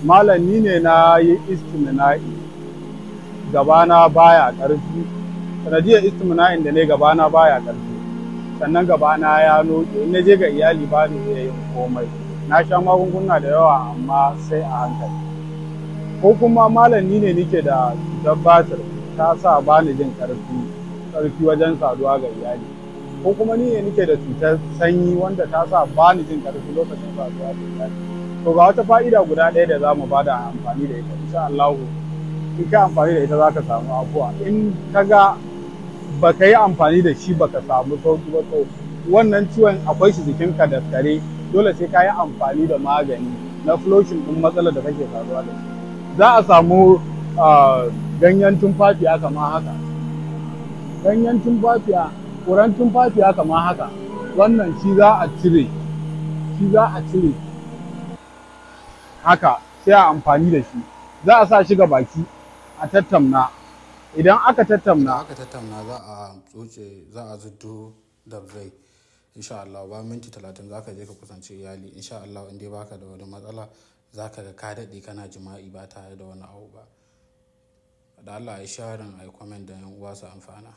Malam, ni ne na yi istimina'i, gabana baya ƙarfi. Sanadiyar istimina'in da ne, gabana baya ƙarfi, sannan gabana ya noke. In na je ga iyali ba ni iya yin komai. Na sha magunguna da yawa, amma sai a hankali. Ko kuma malam, ni ne nike da cutar basir, ta sa ba ni jin ƙarfi wajen saduwa ga iyali. Ko kuma ni ne nike da cutar sanyi wanda ta sa ba ni jin ƙarfi lokacin saduwa da iyali. To, ga wata fa'ida guda ɗaya da za mu bada amfani da ita. Insha Allah, in ka amfani da ita za ka samu afuwa. In ka ga baka yi amfani da shi baka samu sauki ba, to wannan ciwon akwai shi jikinka da kare. Dole sai ka yi amfani da magani na flushing ɗin matsalar da kake faruwa da shi. Za a samu ganyen tumfafiya kamar haka, ganyen tumfafiya, ƙuran tumfafiya kamar haka. Wannan shi za a cire, shi za a cire haka, sai a amfani da shi. Za a sa shi ga baki a tattamna. Idan aka tattamna, Idan aka tattamna, za a tsotse, za a zuddo dabzai. Insha Allah, bayan minti 30 za ka je ka kusanci iyali. Insha Allah, in dai baka da wani matsala, za ka ga ka daɗe kana jima'i ba tare da wani abu ba. Da Allah a yi sharing, a yi comment da yan uwa su amfana.